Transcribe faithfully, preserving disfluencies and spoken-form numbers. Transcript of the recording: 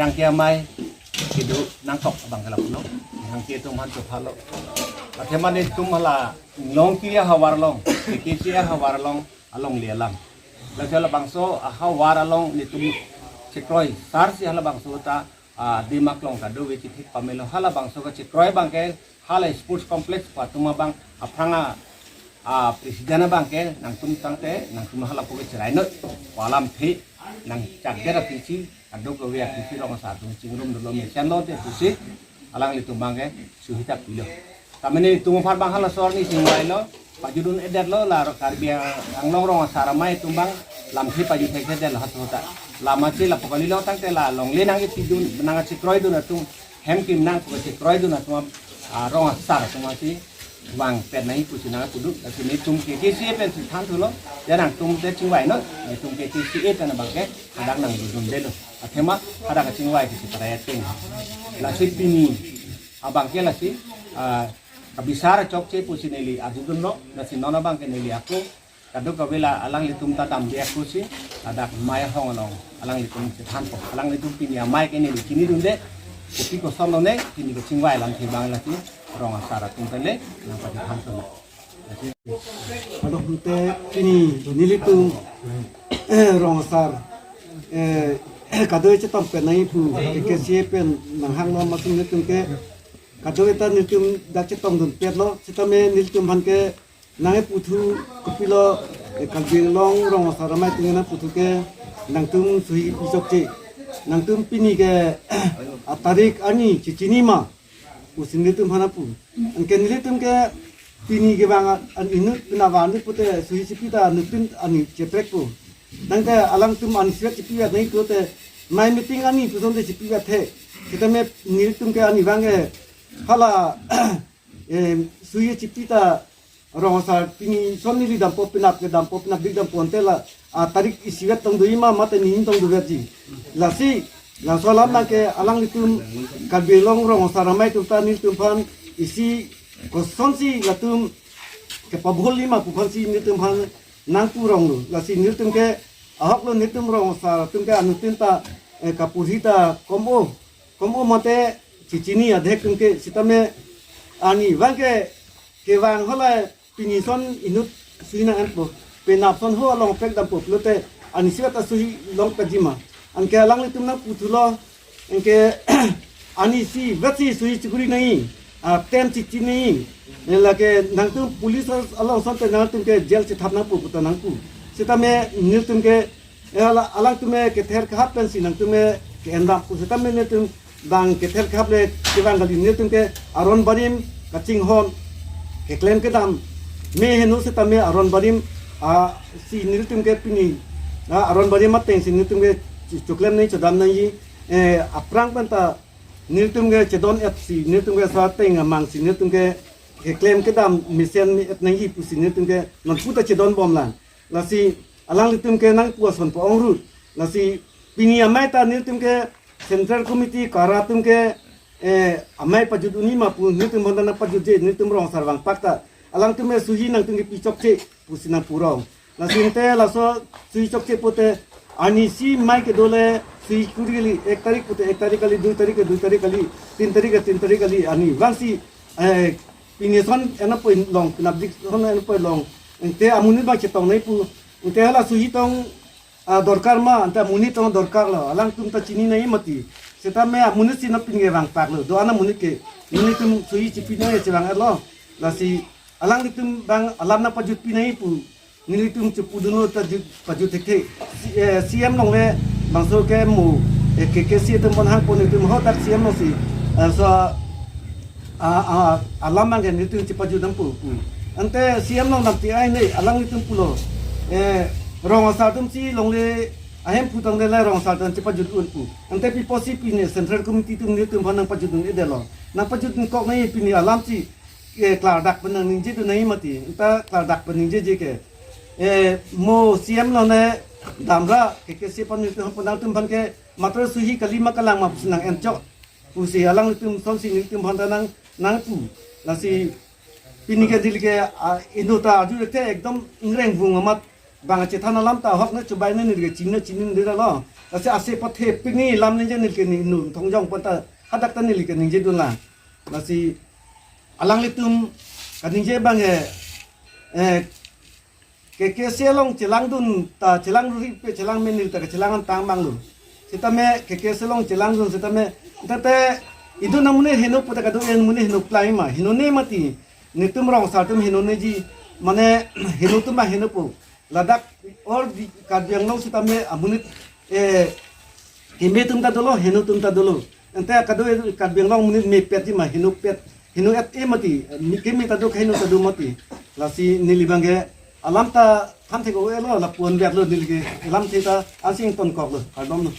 Rangke amai kedo nangkok abang ke lapulo. Rangke atum aphan chopha lo. Athema netum hala Longki ahavar along, K K C ahavar along, alongle alam. Lasi halabangso ahavar along netum chekroi sar si halabangso ta, ah, Dimak along kadokave chithik pamelo. Halabangso kachekroi abang ke hala sports complex pu atum abang aphrang a, ah, president abang ke nangtum tangte nangtum hala pu ke cherai noi. Pu alamthe nangchakdet aphi si, kadokave aphi si rong asar atum chingrum dolo, mesen lote pusi alanglitum abang ke suhita pilo. Tamane itum aphan abang halaso arni chingvailo, pajudun-edet lo, la Karbi Anglong rong asar amai atum abang lamthe pajut thekthedet lo halaso ta. Lama che lapu kalilo tangte la longle nangkepidun, nangkachekroidun atum, hem kim nangkachekroidun atum, ah, rong asar atum si vangpet nangji pusi nangpudun. Lasi netum K K C A pen si thanthulo, ya nangtum te chingvai noi, netum K K C A pen abang ke hadak nangdundundelo. Athema hadak kachingvai ke si parai ateng. Lasi pini abang ke lasi, ah, kabisar chokche pusi neli arjudunlo, lasi non abang ke neli ako kadokave la alanglitum ta damde ako si, ladak amai ahong along alanglitum chethanpo. Alanglitum pini amai ke neli chinidunde, kopi koson lone, pini kachingvai alamthe abang lasi rong asar atum pen le nangpachethanpo. Kadokave te pini nelitum rong asar, eh, kadokave chetongpet nangji pu K K C A pen nanghanglo, amatsi nelitum ke kadokave ta nelitum dak chetongdunpetlo, sitame nelitum aphan ke nangkepu thu kopilo, eh, Karbi Anglong rong asar amai atum nangpu thu ke nangtum suhi pi chokche. Nangtum pini ke atarik arni chechini ma pusi nelitum aphan apu. Anke nelitum ke pini kevang an inut pina van inut pute suhi chipi ta nuttin arni cheprek pu. Tangte alangtum arni isivet chipivet nangji pulote, mai meeting arni puson te chipivet the. Sitame nelitum ke arni abang ke hala, eh, suhi chipi ta rong asar pini son neli dampo, penap ke dampo, penapdik dampo ante la, ah, tarik isivet tong doji ma, mate nini tong doverji. Lasi laso alam abang ke alanglitum Karbi Anglong rong asar amai atum ta nelitum aphan isi kosonsi latum kepabhol ji ma pu aphansi nelitum aphan nangpu rong lo. Lasi nelitum ke ahok lo, nelitum rong asar atum ke anuttin ta, eh, kaporhi ta kom-o, kom-o mate chechini adhek atum ke, sitame arni abang ke kevang hala pini son inut suhi nang-enpo, penap son ho along pek dampo pulote arni isivet ta suhi longpetji ma. Anke alanglitum nangpu thulo, anke arni isivet si suhi chikuri nangji, ah, tem chichi nangji. Lake nangtum police along asonte nangtum ke jail chethap nangpo pu ta nangpu. Sitame nelitum ke, eh, ala-, alangtum ke kether kehap pensi nangtum ke ke-endam pu. Sitame nelitum abang kether kehap le kevang kali, nelitum ke aron barim kachinghon, keklem kedam me heno, sitame aron barim, ah, si nelitum ke pini, ah, aron barim ateng si nelitum ke choklem nangji, chodam nangji, eh, aphrang pen ta nelitum ke chedon-et si, nelitum ke sa ateng amang si nelitum ke keklem kedam mesen me-et nangji pusi nelitum ke nonpu ta chedonbomlang. Lasi alanglitum ke nangpu ason pa-ong rut. Lasi pini amai ta nelitum ke Central Committee KARA atum ke, eh, amai pajut unji ma pu nelitum aphan ta nangpajutji, nelitum rong asar vangpak ta. Alangtum ke suhi nangtum kepi chokche pusi nangpu rong. Lasi ante laso suhi chokche pute arni isi mai kedo le suhi kuri kali, ek tarik pute ek tarik kali, dui tarik ke dui tarik kali, tin tarik ke tin tarik kali, arni abang si, eh, pini son ena poi long, penapdik son ena poi long. Ante amonit abang chetong nangji pu. Ante hala suhi tong, ah, dorkar ma, ante amonit tong dorkar lo. Alangtum ta chini nangji mati. Sitame amonit si non pini kevangpak lo. Do-an amonit ke, nelitum suhi chipi nangji chevang-et lo. Lasi alanglitum abang alam nangpajutpi nangji pu nelitum chepudunlo ta jut, pajut thekthe. C-, eh, C M along le bangso ke mo, eh, K K C A atum aphan hangpo, nelitum hadak C M along si, eh, so, ah, ah, alam abang ke nelitum chepajut dampo pu. Ante C M along damti ai ne, alanglitum pulo, eh, rong asar atum si longle ahemphu tangte le rong asar atum chepajut un pu. Ante pi apotsi pini Central Committee atum nelitum aphan nangpajutdun-edetlo. Nangpajutdun kok nangji, pini alam si eh, klardak pen nangningjedun nangji mati, anta klardak pen ningjeje ke. Eh, mo C M lone damra K K C aphan nelitum aphan, nangtum aphan ke matro suhi kalima kalang ma pusi nang-enchok pusi alanglitum sonsi nelitum aphan ta nang, nangpu. Lasi pini ke neli ke, ah, inut ta aju rete ekdom ingreng vung amat bang chethan alam ta ahok ne chubai ne neli ke chini chinine dei lo. Lasi ase pathe pini lam ningje neli ke ne inut Thongjong aphan ta hadak ta neli ke ningjedun lang. Lasi alanglitum kaningje abang he, eh, K K C along chelangdun ta chelang ruri pe chelang menil ta chelang an tang bang lo. Sitame K K C along chelangdun sitame tate idun amonit heno pu ta kado-an amonit heno klai ma, henone mati, netum rong asar atum henoneji, mane heno atum ma henopo. Ladak all the Karbi Anglong sitame amonit, eh, keme atum ta dolo, heno atum ta dolo. Ante kado Karbi Anglong amonit mepetji ma, henopet, heno-et-e mati, mi keme ta do, heno ta do mati. Lasi neli abang ke alam ta than thek-o-e lo, lapu-an vet lo neli ke, alamthe ta ansi ingtonkok lo, kardom lo.